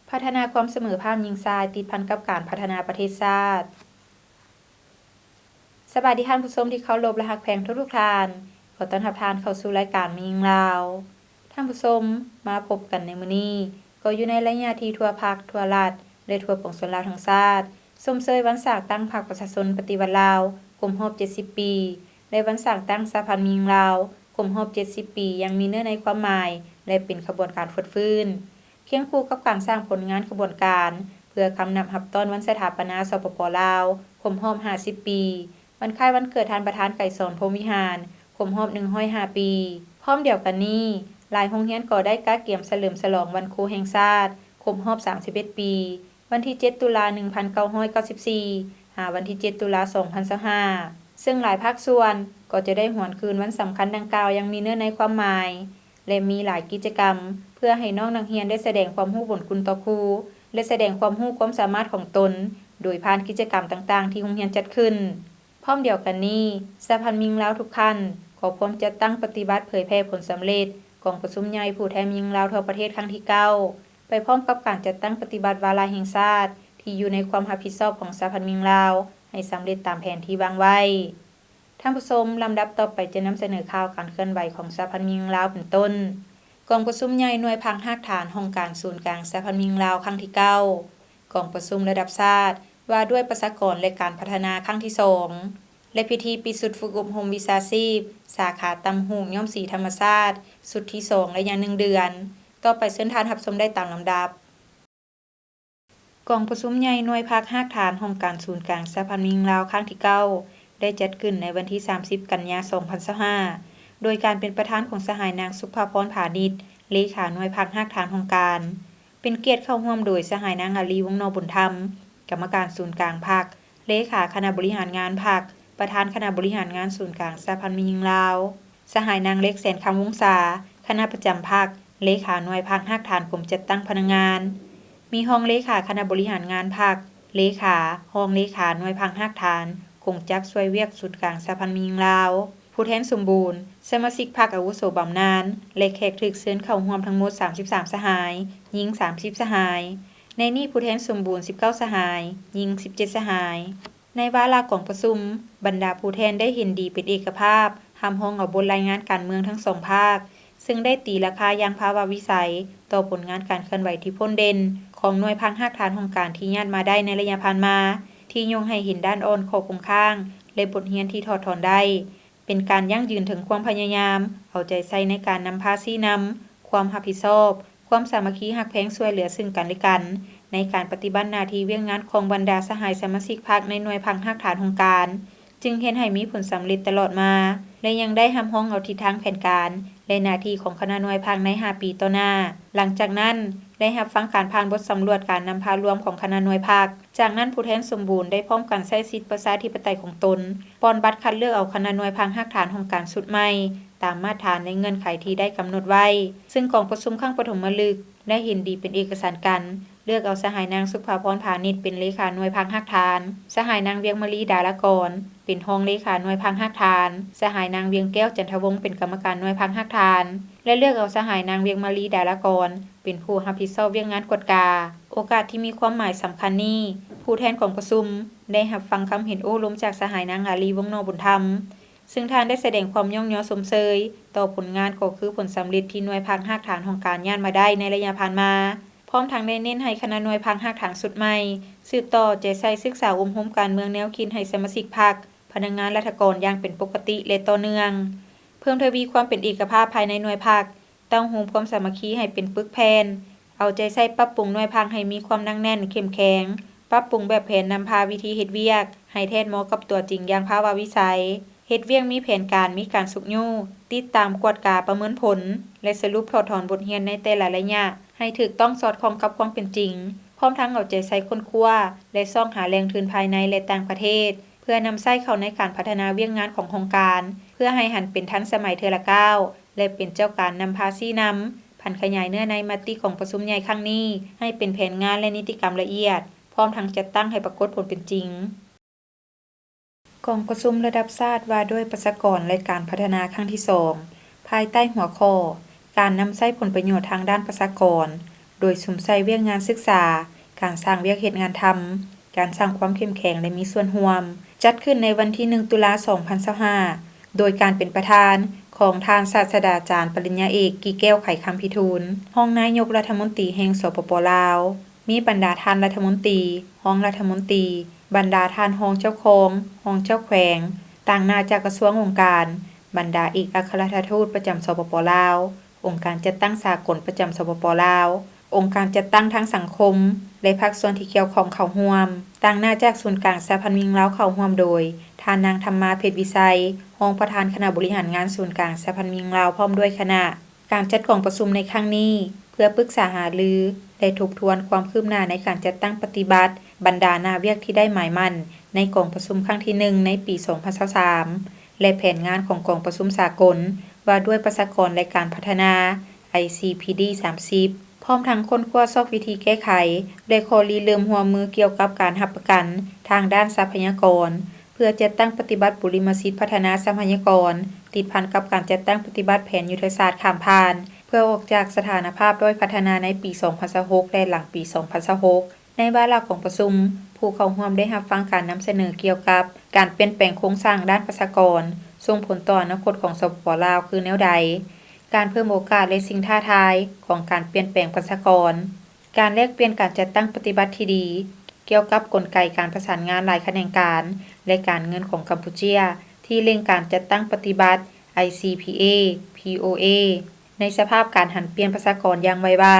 ພັດທະນາຄວາມສະເໝີພາບຍິງຊາຍ ຕິດພັນກັບການພັດທະນາປະເທດຊາດ. ສະບາຍດີທ່ານຜູ້ຊົມທີ່ເຄົາລົບ ແລະ ຮັກແພງທຸກໆທ່ານ. ຂໍຕ້ອນຮັບທ່ານເຂົ້າສູ່ລາຍການແມ່ຍິງລາວ. ທ່ານຜູ້ຊົມ, ມາພົບກັນໃນມື້ນີ້ ກໍຢູ່ໃນໄລຍະທີ່ທົ່ວພັກ, ທົ່ວລັດ ແລະ ທົ່ວປວງຊົນລາວທັງຊາດ ຊົມເຊີຍວັນສ້າງຕັ້ງພັກປະຊາຊົນປະຕິວັດລາວ ຄົບຮອບເຈັດສິບປີ ແລະ ວັນສ້າງຕັ້ງສະຫະພັນແມ່ຍິງລາວ ຄົບຮອບເຈັດສິບປີ ຢ່າງມີເນື້ອໃນຄວາມໝາຍ ແລະ ເປັນຂະບວນການຟົດຟື້ນ ຄຽງຄູ່ກັບການສ້າງຜົນງານຂະບວນການ ເພື່ອຄຳນັບຮັບຕ້ອນວັນສະຖາປະນາ ສປປ ລາວ ຄົບຮອບຫ້າສິບປີ, ວັນຄ້າຍວັນເກີດທ່ານປະທານໄກສອນ ພົມວິຫານ ຄົບຮອບໜຶ່ງຮ້ອຍຫ້າປີ. ພ້ອມດຽວກັນນີ້, ຫຼາຍໂຮງຮຽນກໍໄດ້ກະກຽມສະເຫຼີມສະຫຼອງວັນຄູແຫ່ງຊາດ ຄົບຮອບສາມສິບເອັດປີ, ວັນທີເຈັດ ຕຸລາ ໜຶ່ງພັນເກົ້າຮ້ອຍເກົ້າສິບສີ່ ຫາວັນທີເຈັດ ຕຸລາ ສອງພັນຊາວຫ້າ ເຊິ່ງຫຼາຍພາກສ່ວນກໍຈະໄດ້ຫວນຄືນວັນສຳຄັນດັ່ງກ່າວຢ່າງມີເນື້ອໃນຄວາມໝາຍ ແລະ ມີຫຼາຍກິດຈະກຳ ເພື່ອໃຫ້ນ້ອງນັກຮຽນໄດ້ສະແດງຄວາມຮູ້ບຸນຄຸນຕໍ່ຄູ ແລະ ສະແດງຄວາມຮູ້ຄວາມສາມາດຂອງຕົນ ໂດຍຜ່ານກິດຈະກຳຕ່າງໆທີ່ໂຮງຮຽນຈັດຂຶ້ນ. ພ້ອມດຽວກັນນີ້, ສະຫະພັນແມ່ຍິງລາວທຸກຂັ້ນ ກໍພ້ອມຈັດຕັ້ງປະຕິບັດເຜີຍແຜ່ຜົນສຳເລັດກອງປະຊຸມໃຫຍ່ຜູ້ແທນແມ່ຍິງລາວທົ່ວປະເທດຄັ້ງທີເກົ້າ ໄປພ້ອມກັບການຈັດຕັ້ງປະຕິບັດວາລະແຫ່ງຊາດທີ່ຢູ່ໃນຄວາມຮັບຜິດຊອບຂອງສະຫະພັນແມ່ຍິງລາວ ໃຫ້ສຳເລັດຕາມແຜນທີ່ວາງໄວ້. ທ່ານຜູ້ຊົມ, ລຳດັບຕໍ່ໄປຈະນຳສະເໜີຂ່າວການເຄື່ອນໄຫວຂອງສະຫະພັນແມ່ຍິງລາວເປັນຕົ້ນ ກອງປະຊຸມໃຫຍ່ໜ່ວຍພັກຮາກຖານຫ້ອງການສູນກາງສະຫະພັນແມ່ຍິງລາວຄັ້ງທີເກົ້າ, ກອງປະຊຸມລະດັບຊາດວ່າດ້ວຍປະຊາກອນ ແລະ ການພັດທະນາຄັ້ງທີສອງ ແລະ ພິທີປິດຊຸດຝຶກອົບຮົມວິຊາຊີບສາຂາຕ່ຳຫູກຍ້ອມສີທຳມະຊາດ ຊຸດທີສອງ ໄລຍະໜຶ່ງເດືອນ. ຕໍ່ໄປເຊີນທ່ານຮັບຊົມໄດ້ຕາມລຳດັບ. ກອງປະຊຸມໃຫຍ່ໜ່ວຍພັກຮາກຖານຫ້ອງການສູນກາງສະຫະພັນແມ່ຍິງລາວຄັ້ງທີເກົ້າ ໄດ້ຈັດຂຶ້ນໃນວັນທີສາມສິບ ກັນຍາ ສອງພັນຊາວຫ້າ ໂດຍການເປັນປະທານຂອງສະຫາຍນາງ ສຸພາພອນ ພານິດ ເລຂາໜ່ວຍພັກຮາກຖານຫ້ອງການ, ເປັນກຽດເຂົ້າຮ່ວມໂດຍສະຫາຍນາງ ອາລີ ວົງນໍບຸນທຳ ກຳມະການສູນກາງພັກ, ເລຂາຄະນະບໍລິຫານງານພັກ, ປະທານຄະນະບໍລິຫານງານສູນກາງສະຫະພັນແມ່ຍິງລາວ, ສະຫາຍນາງ ເລັກ ແສນຄຳວົງສາ ຄະນະປະຈຳພັກ, ເລຂາໜ່ວຍພັກຮາກຖານກົມຈັດຕັ້ງພະນັກງານ, ມີຮອງເລຂາຄະນະບໍລິຫານງານພັກ, ເລຂາ, ຮອງເລຂາໜ່ວຍພັກຮາກຖານ ກົງຈັກຊ່ວຍວຽກສູນກາງສະຫະພັນແມ່ຍິງລາວ, ຜູ້ແທນສົມບູນ, ສະມາຊິກພັກອາວຸໂສບຳນານ ແລະ ແຂກຖືກເຊີນເຂົ້າຮ່ວມທັງໝົດສາມສິບສາມສະຫາຍ, ຍິງສາມສິບສະຫາຍ. ໃນນີ້ຜູ້ແທນສົມບູນສິບເກົ້າສະຫາຍ, ຍິງສິບເຈັດສະຫາຍ. ໃນວາລະກອງປະຊຸມ, ບັນດາຜູ້ແທນໄດ້ເຫັນດີເປັນເອກະພາບ ຮັບຮອງເອົາບົດລາຍງານການເມືອງທັງສອງພາກ, ເຊິ່ງໄດ້ຕີລາຄາຢ່າງພາວະວິໄສຕໍ່ຜົນງານການເຄື່ອນໄຫວທີ່ພົ້ນເດັ່ນຂອງໜ່ວຍພັກຮາກຖານຫ້ອງການທີ່ຍາດມາໄດ້ໃນໄລຍະຜ່ານມາ, ທີ່ຍົກໃຫ້ເຫັນດ້ານອ່ອນ, ຂໍ້ຄົງຄ້າງ ແລະ ບົດຮຽນທີ່ຖອດຖອນໄດ້. ເປັນການຢັ້ງຢືນເຖິງຄວາມພະຍາຍາມເອົາໃຈໃສ່ໃນການນຳພາຊີ້ນຳ, ຄວາມຮັບຜິດຊອບ, ຄວາມສາມັກຄີຮັກແພງຊ່ວຍເຫຼືອເຊິ່ງກັນ ແລະ ກັນ ໃນການປະຕິບັດໜ້າທີ່ວຽກງານຂອງບັນດາສະຫາຍສະມາຊິກພັກໃນໜ່ວຍພັກຮາກຖານຫ້ອງການ, ຈຶ່ງເຮັດໃຫ້ມີຜົນສຳເລັດຕະຫຼອດມາ ແລະ ຍັງໄດ້ຮັບຮອງເອົາທິດທາງແຜນການ ແລະ ໜ້າທີ່ຂອງຄະນະໜ່ວຍພັກໃນຫ້າປີຕໍ່ໜ້າ. ຫຼັງຈາກນັ້ນ, ໄດ້ຮັບຟັງການຜ່ານບົດສຳຫຼວດການນຳພາລວມຂອງຄະນະໜ່ວຍພັກ. ຈາກນັ້ນ, ຜູ້ແທນສົມບູນໄດ້ພ້ອມກັນໃຊ້ສິດປະຊາທິປະໄຕຂອງຕົນ, ປ່ອນບັດຄັດເລືອກເອົາຄະນະໜ່ວຍພັກຮາກຖານຫ້ອງການຊຸດໃໝ່ ຕາມມາດຖານ ແລະ ເງື່ອນໄຂທີ່ໄດ້ກຳນົດໄວ້, ເຊິ່ງກອງປະຊຸມຄັ້ງປະຖົມມະລຶກໄດ້ເຫັນດີເປັນເອກະສານກັນ ເລືອກເອົາສະຫາຍນາງ ສຸພາພອນ ພານິດ ເປັນເລຂາໜ່ວຍພັກຮາກຖານ, ສະຫາຍນາງ ວຽງມະລີ ດາລະກອນ ເປັນຮອງເລຂາໜ່ວຍພັກຮາກຖານ, ສະຫາຍນາງ ວຽງແກ້ວ ຈັນທະວົງ ເປັນກຳມະການໜ່ວຍພັກຮາກຖານ ແລະ ເລືອກເອົາສະຫາຍນາງ ວຽງມະລີ ດາລະກອນ ເປັນຜູ້ຮັບຜິດຊອບວຽກງານກວດກາ. ໂອກາດທີ່ມີຄວາມໝາຍສຳຄັນນີ້, ຜູ້ແທນກອງປະຊຸມໄດ້ຮັບຟັງຄຳເຫັນໂອ້ລົມຈາກສະຫາຍນາງ ອາລີ ວົງນໍບຸນທຳ, ເຊິ່ງທ່ານໄດ້ສະແດງຄວາມຍ້ອງຍໍຊົມເຊີຍຕໍ່ຜົນງານ ກໍຄືຜົນສຳເລັດທີ່ໜ່ວຍພັກຮາກຖານຫ້ອງການຍາດມາໄດ້ໃນໄລຍະຜ່ານມາ, ພ້ອມທັງໄດ້ເນັ້ນໃຫ້ຄະນະໜ່ວຍພັກຮາກຖານຊຸດໃໝ່ ສືບຕໍ່ເອົາໃຈໃສ່ສຶກສາອົບຮົມການເມືອງແນວຄິດໃຫ້ສະມາຊິກພັກ, ພະນັກງານລັດຖະກອນຢ່າງເປັນປົກກະຕິ ແລະ ຕໍ່ເນື່ອງ, ເພີ່ມທະວີຄວາມເປັນເອກະພາບພາຍໃນໜ່ວຍພັກ, ເຕົ້າໂຮມຄວາມສາມັກຄີໃຫ້ເປັນປຶກແຜ່ນ, ເອົາໃຈໃສ່ປັບປຸງໜ່ວຍພັກໃຫ້ມີຄວາມໜັກແໜ້ນ, ເຂັ້ມແຂງ, ປັບປຸງແບບແຜນນຳພາວິທີເຮັດວຽກໃຫ້ແທດເໝາະກັບຕົວຈິງຢ່າງພາວະວິໄສ, ເຮັດວຽກມີແຜນການ, ມີການຊຸກຍູ້, ຕິດຕາມ, ກວດກາ, ປະເມີນຜົນ ແລະ ສະຫຼຸບຖອດຖອນບົດຮຽນໃນແຕ່ລະໄລຍະໃຫ້ຖືກຕ້ອງສອດຄ່ອງກັບຄວາມເປັນຈິງ, ພ້ອມທັງເອົາໃຈໃສ່ຄົ້ນຄວ້າ ແລະ ຊອກຫາແຫຼ່ງທຶນພາຍໃນ ແລະ ຕ່າງປະເທດ ເພື່ອນຳໃຊ້ເຂົ້າໃນການພັດທະນາວຽກງານຂອງຫ້ອງການ ເພື່ອໃຫ້ຫັນເປັນທັນສະໄໝເທື່ອລະກ້າວ ແລະ ເປັນເຈົ້າການນຳພາຊີ້ນຳ, ຜັນຂະຫຍາຍເນື້ອໃນມະຕິກອງປະຊຸມໃຫຍ່ຄັ້ງນີ້ໃຫ້ເປັນແຜນງານ ແລະ ນິຕິກຳລະອຽດ, ພ້ອມທັງຈັດຕັ້ງໃຫ້ປາກົດຜົນເປັນຈິງ. ກອງປະຊຸມລະດັບຊາດວ່າດ້ວຍປະຊາກອນ ແລະ ການພັດທະນາຄັ້ງທີສອງ ພາຍໃຕ້ຫົວຂໍ້ ການນຳໃຊ້ຜົນປະໂຫຍດທາງດ້ານປະຊາກອນ ໂດຍສຸມໃສ່ວຽກງານສຶກສາ, ການສ້າງວຽກເຮັດງານທຳ, ການສ້າງຄວາມເຂັ້ມແຂງ ແລະ ມີສ່ວນຮ່ວມ, ຈັດຂຶ້ນໃນວັນທີໜຶ່ງ ຕຸລາ ສອງພັນຊາວຫ້າ ໂດຍການເປັນປະທານຂອງທ່ານສາດສະດາຈານປະລິນຍາເອກ ກິແກ້ວ ໄຂຄຳພິທູນ ຮອງນາຍົກລັດຖະມົນຕີແຫ່ງ ສປປ ລາວ, ມີບັນດາທ່ານລັດຖະມົນຕີ, ຮອງລັດຖະມົນຕີ, ບັນດາທ່ານຮອງເຈົ້າຄອງ, ຮອງເຈົ້າແຂວງ, ຕາງໜ້າຈາກກະຊວງອົງການ, ບັນດາເອກອັກຄະລັດຖະທູດປະຈຳ ສປປ ລາວ, ອົງການຈັດຕັ້ງສາກົນປະຈຳ ສປປ ລາວ, ອົງການຈັດຕັ້ງທາງສັງຄົມ ແລະ ພາກສ່ວນທີ່ກ່ຽວຂ້ອງເຂົ້າຮ່ວມ. ຕາງໜ້າຈາກສູນກາງສະຫະພັນແມ່ຍິງລາວເຂົ້າຮ່ວມໂດຍ ທ່ານນາງ ທຳມາ ເພັດວິໄຊ, ຮອງປະທານຄະນະບໍລິຫານງານສູນກາງສະຫະພັນແມ່ຍິງລາວ ພ້ອມດ້ວຍຄະນະ. ການຈັດກອງປະຊຸມໃນຄັ້ງນີ້ ເພື່ອປຶກສາຫາລື ແລະ ທົບທວນຄວາມຄືບໜ້າໃນການຈັດຕັ້ງປະຕິບັດບັນດາໜ້າວຽກທີ່ໄດ້ໝາຍໝັ້ນໃນກອງປະຊຸມຄັ້ງທີໜຶ່ງໃນປີສອງພັນຊາວສາມ ແລະ ແຜນງານຂອງກອງປະຊຸມສາກົນວ່າດ້ວຍປະຊາກອນ ແລະ ການພັດທະນາ ໄອຊີພີດີ ສາມສິບ ພ້ອມທັງຄົ້ນຄວ້າຊອກວິທີແກ້ໄຂ ແລະ ຂໍ້ລິເລີ່ມຮ່ວມມືກ່ຽວກັບການຮັບປະກັນທາງດ້ານຊັບພະຍາກອນ ເພື່ອຈັດຕັ້ງປະຕິບັດບຸລິມະສິດພັດທະນາຊັບພະຍາກອນ ຕິດພັນກັບການຈັດຕັ້ງປະຕິບັດແຜນຍຸດທະສາດຂ້າມຜ່ານ ເພື່ອອອກຈາກສະຖານະພາບດ້ອຍພັດທະນາໃນປີສອງພັນຊາວຫົກ ແລະ ຫຼັງປີສອງພັນຊາວຫົກ. ໃນວາລະກອງປະຊຸມ, ຜູ້ເຂົ້າຮ່ວມໄດ້ຮັບຟັງການນຳສະເໜີກ່ຽວກັບການປ່ຽນແປງໂຄງສ້າງດ້ານປະຊາກອນ ສົ່ງຜົນຕໍ່ອະນາຄົດຂອງ ສປປ ລາວ ຄືແນວໃດ, ການເພີ່ມໂອກາດ ແລະ ສິ່ງທ້າທາຍຂອງການປ່ຽນແປງປະຊາກອນ, ການແລກປ່ຽນການຈັດຕັ້ງປະຕິບັດທີ່ດີ ກ່ຽວກັບກົນໄກການປະສານງານຫຼາຍຂະແໜງການ ແລະ ການເງິນຂອງກຳປູເຈຍ ທີ່ເລັ່ງການຈັດຕັ້ງປະຕິບັດ ໄອຊີພີເອ ພີໂອເອ ໃນສະພາບການຫັນປ່ຽນປະຊາກອນຢ່າງໄວວາ,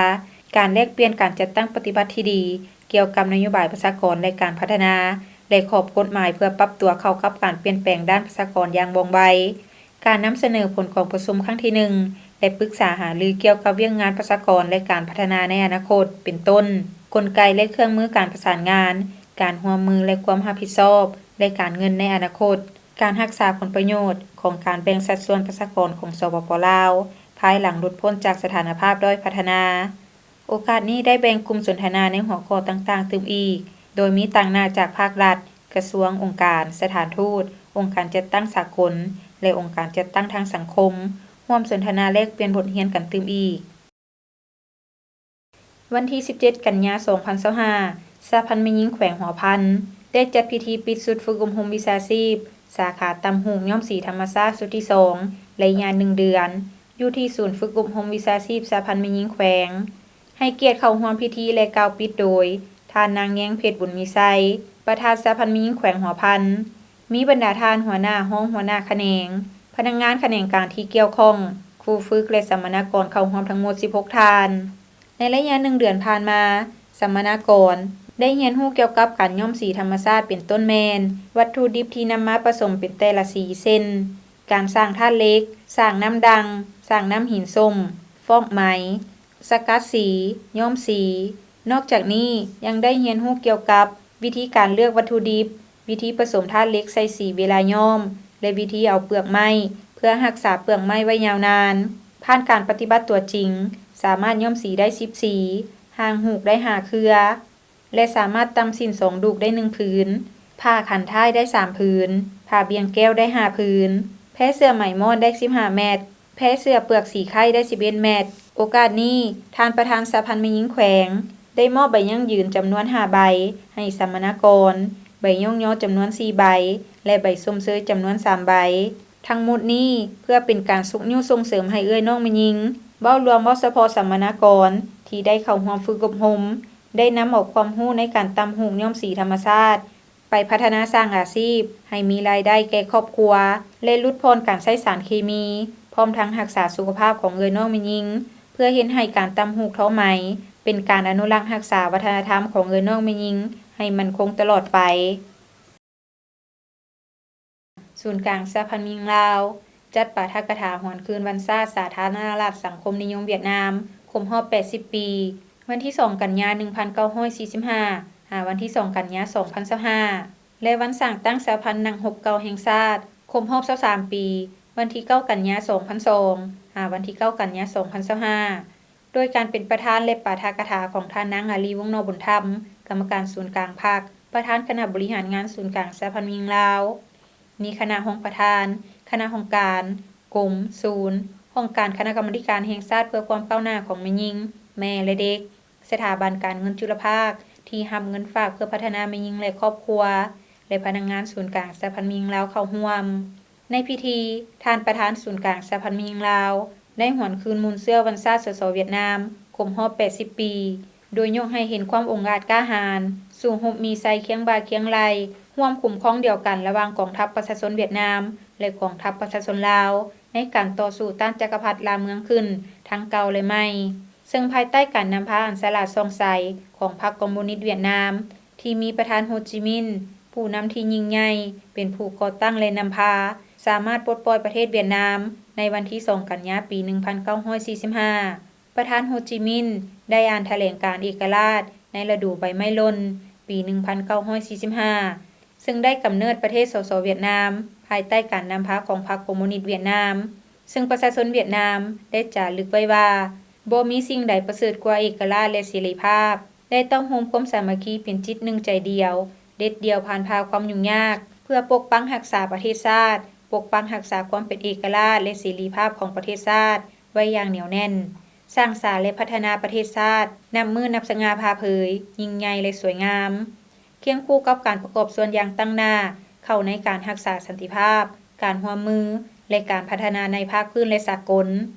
ການແລກປ່ຽນການຈັດຕັ້ງປະຕິບັດທີ່ດີ ກ່ຽວກັບນະໂຍບາຍປະຊາກອນ ແລະ ການພັດທະນາ ແລະ ຂອບກົດໝາຍເພື່ອປັບຕົວເຂົ້າກັບການປ່ຽນແປງດ້ານປະຊາກອນຢ່າງວ່ອງໄວ, ການນຳສະເໜີຜົນກອງປະຊຸມຄັ້ງທີໜຶ່ງ ແລະ ປຶກສາຫາລືກ່ຽວກັບວຽກງານປະຊາກອນ ແລະ ການພັດທະນາໃນອະນາຄົດ ເປັນຕົ້ນ ກົນໄກ ແລະ ເຄື່ອງມືການປະສານງານ, ການຮ່ວມມື ແລະ ຄວາມຮັບຜິດຊອບ ແລະ ການເງິນໃນອະນາຄົດ, ການຮັກສາຜົນປະໂຫຍດຂອງການແບ່ງສັດສ່ວນປະຊາກອນຂອງ ສປປ ລາວ ພາຍຫຼັງຫຼຸດພົ້ນຈາກສະຖານະພາບດ້ອຍພັດທະນາ. ໂອກາດນີ້ໄດ້ແບ່ງກຸ່ມສົນທະນາໃນຫົວຂໍ້ຕ່າງໆຕື່ມອີກ, ໂດຍມີຕາງໜ້າຈາກພາກລັດ, ກະຊວງ, ອົງການ, ສະຖານທູດ, ອົງການຈັດຕັ້ງສາກົນ ແລະ ອົງການຈັດຕັ້ງທາງສັງຄົມ ຮ່ວມສົນທະນາແລກປ່ຽນບົດຮຽນກັນຕື່ມອີກ. ວັນທີສິບເຈັດ ກັນຍາ ສອງພັນຊາວຫ້າ ສະຫະພັນແມ່ຍິງແຂວງຫົວພັນ ໄດ້ຈັດພິທີປິດຊຸດຝຶກອົບຮົມວິຊາຊີບ ສາຂາຕ່ຳຫູກຍ້ອມສີທຳມະຊາດຊຸດທີສອງ ໄລຍະໜຶ່ງເດືອນ ຢູ່ທີ່ສູນຝຶກອົບຮົມວິຊາຊີບສະຫະພັນແມ່ຍິງແຂວງ. ໃຫ້ກຽດເຂົ້າຮ່ວມພິທີ ແລະ ກ່າວປິດໂດຍ ທ່ານນາງ ແຍງເພັດ ບຸນມີໄຊ ປະທານສະຫະພັນແມ່ຍິງແຂວງຫົວພັນ, ມີບັນດາທ່ານຫົວໜ້າ, ຮອງຫົວໜ້າຂະແໜງ, ພະນັກງານຂະແໜງການທີ່ກ່ຽວຂ້ອງ, ຄູຝຶກ ແລະ ສຳມະນາກອນເຂົ້າຮ່ວມທັງໝົດສິບຫົກທ່ານ. ໃນໄລຍະໜຶ່ງເດືອນຜ່ານມາ, ສຳມະນາກອນໄດ້ຮຽນຮູ້ກ່ຽວກັບການຍ້ອມສີທຳມະຊາດ ເປັນຕົ້ນແມ່ນ ວັດຖຸດິບທີ່ນຳມາປະສົມເປັນແຕ່ລະສີ ເຊັ່ນ ການສ້າງທາດເຫຼັກ, ສ້າງນ້ຳດ່າງ, ສ້າງນ້ຳຫີນສົ້ມ, ຟອກໄໝ, ສະກັດສີ, ຍ້ອມສີ. ນອກຈາກນີ້ຍັງໄດ້ຮຽນຮູ້ກ່ຽວກັບວິທີການເລືອກວັດຖຸດິບ, ວິທີປະສົມທາດເຫຼັກໃສ່ສີເວລາຍ້ອມ ແລະ ວິທີເອົາເປືອກໄມ້ເພື່ອຮັກສາເປືອກໄມ້ໄວ້ຍາວນານ. ຜ່ານການປະຕິບັດຕົວຈິງ, ສາມາດຍ້ອມສີໄດ້ສິບສີ, ຮ່າງຫູກໄດ້ຫ້າເຄືອ ແລະ ສາມາດຕ່ຳສິ້ນສອງດຸກໄດ້ໜຶ່ງຜືນ, ຜ້າຂັນທ້າຍໄດ້ສາມຜືນ, ຜ້າບ່ຽງແກ້ວໄດ້ຫ້າຜືນ, ແພເສື້ອໄໝມ້ອນໄດ້ສິບຫ້າແມັດ, ແພເສື້ອເປືອກສີໄຂ່ໄດ້ສິບເອັດແມັດ. ໂອກາດນີ້, ທ່ານປະທານສະຫະພັນແມ່ຍິງແຂວງ ໄດ້ມອບໃບຢັ້ງຢືນຈຳນວນຫ້າໃບໃຫ້ສຳມະນາກອນ, ໃບຍ້ອງຍໍຈຳນວນສີ່ໃບ ແລະ ໃບຊົມເຊີຍຈຳນວນສາມໃບ. ທັງໝົດນີ້ເພື່ອເປັນການຊຸກຍູ້ສົ່ງເສີມໃຫ້ເອື້ອຍນ້ອງແມ່ຍິງ, ເວົ້າລວມ, ເວົ້າສະເພາະສຳມະນາກອນທີ່ໄດ້ເຂົ້າຮ່ວມຝຶກອົບຮົມ, ໄດ້ນຳເອົາຄວາມຮູ້ໃນການຕ່ຳຫູກຍ້ອມສີທຳມະຊາດ ໄປພັດທະນາສ້າງອາຊີບໃຫ້ມີລາຍໄດ້ແກ່ຄອບຄົວ ແລະ ຫຼຸດຜ່ອນການໃຊ້ສານເຄມີ, ພ້ອມທັງຮັກສາສຸຂະພາບຂອງເອື້ອຍນ້ອງແມ່ຍິງ, ເພື່ອເຮັດໃຫ້ການຕ່ຳຫູກທໍໄໝເປັນການອະນຸລັກຮັກສາວັດທະນະທຳຂອງເອື້ອຍນ້ອງແມ່ຍິງໃຫ້ໝັ້ນຄົງຕະຫຼອດໄປ. ສູນກາງສະຫະພັນແມ່ຍິງລາວ ຈັດປາຖະກະຖາຫວນຄືນວັນຊາດສາທາລະນະລັດສັງຄົມນິຍົມຫວຽດນາມ ຄົບຮອບແປດສິບປີ, ວັນທີສອງ ກັນຍາ ໜຶ່ງພັນເກົ້າຮ້ອຍສີ່ສິບຫ້າ ຫາວັນທີສອງ ກັນຍາ ສອງພັນຊາວຫ້າ ແລະ ວັນສ້າງຕັ້ງສະຫະພັນນັກຮົບເກົ່າແຫ່ງຊາດ ຄົບຮອບຊາວສາມປີ, ວັນທີເກົ້າ ກັນຍາ ສອງພັນສອງ ຫາວັນທີເກົ້າ ກັນຍາ ສອງພັນຊາວຫ້າ ໂດຍການເປັນປະທານ ແລະ ປາຖະກະຖາຂອງທ່ານນາງ ອາລີ ວົງນໍບຸນທຳ ກຳມະການສູນກາງພັກ, ປະທານຄະນະບໍລິຫານງານສູນກາງສະຫະພັນແມ່ຍິງລາວ, ມີຄະນະຮອງປະທານ, ຄະນະຫ້ອງການ, ກົມ, ສູນ, ຫ້ອງການຄະນະກຳມາທິການແຫ່ງຊາດເພື່ອຄວາມກ້າວໜ້າຂອງແມ່ຍິງ, ແມ່ ແລະ ເດັກ, ສະຖາບັນການເງິນຈຸລະພາກ ທີ່ຮັບເງິນຝາກເພື່ອພັດທະນາແມ່ຍິງ ແລະ ຄອບຄົວ ແລະ ພະນັກງານສູນກາງສະຫະພັນແມ່ຍິງລາວເຂົ້າຮ່ວມ. ໃນພິທີ, ທ່ານປະທານສູນກາງສະຫະພັນແມ່ຍິງລາວ ໄດ້ຫວນຄືນມູນເຊື້ອວັນຊາດ ສສ ຫວຽດນາມ ຄົບຮອບ ແປດສິບ ປີ, ໂດຍຍົກໃຫ້ເຫັນຄວາມອົງອາດກ້າຫານ, ສູ້ຮົບມີໄຊຄຽງບ່າຄຽງໄຫຼ່, ຮ່ວມຄຸ້ມຄອງດຽວກັນລະຫວ່າງກອງທັບປະຊາຊົນຫວຽດນາມ ແລະ ກອງທັບປະຊາຊົນລາວ ໃນການຕໍ່ສູ້ຕ້ານຈັກກະພັດລ່າເມືອງຂຶ້ນ ທັງເກົ່າ ແລະ ໃໝ່. ເຊິ່ງພາຍໃຕ້ການນຳພາອັນສະຫຼາດສ່ອງໃສຂອງພັກຄອມມູນິດຫວຽດນາມ ທີ່ມີປະທານໂຮຈິມິນ ຜູ້ນຳທີ່ຍິ່ງໃຫຍ່ ເປັນຜູ້ກໍ່ຕັ້ງ ແລະ ນຳພາ, ສາມາດປົດປ່ອຍປະເທດຫວຽດນາມໃນວັນທີສອງ ກັນຍາ ປີໜຶ່ງພັນເກົ້າຮ້ອຍສີ່ສິບຫ້າ. ປະທານໂຮຈິມິນໄດ້ອ່ານຖະແຫຼງການເອກະລາດໃນລະດູໃບໄມ້ຫຼົ່ນ ປີໜຶ່ງພັນເກົ້າຮ້ອຍສີ່ສິບຫ້າ ເຊິ່ງໄດ້ກຳເນີດປະເທດ ສສ ຫວຽດນາມ ພາຍໃຕ້ການນຳພາຂອງພັກຄອມມູນິດຫວຽດນາມ. ເຊິ່ງປະຊາຊົນຫວຽດນາມໄດ້ຈາລຶກໄວ້ວ່າ, ບໍ່ມີສິ່ງໃດປະເສີດກວ່າເອກະລາດ ແລະ ເສລີພາບ, ໄດ້ຕ້ອງໂຮມຄວາມສາມັກຄີເປັນຈິດໜຶ່ງໃຈດຽວ, ເດັດດ່ຽວຜ່ານຜ່າຄວາມຫຍຸ້ງຍາກ, ເພື່ອປົກປັກຮັກສາປະເທດຊາດ, ປົກປັກຮັກສາຄວາມເປັນເອກະລາດ ແລະ ເສລີພາບຂອງປະເທດຊາດໄວ້ຢ່າງໜຽວແໜ້ນ, ສ້າງສາ ແລະ ພັດທະນາປະເທດຊາດ ນັບມື້ນັບສະຫງ່າຜ່າເຜີຍ, ຍິ່ງໃຫຍ່ ແລະ ສວຍງາມ. ຄຽງຄູ່ກັບການປະກອບສ່ວນຢ່າງຕັ້ງໜ້າເຂົ້າໃນການຮັກສາສັນຕິພາບ, ການຮ່ວມມື ແລະ ການພັດທະນາໃນພາກພື້ນ ແລະ ສາກົນ.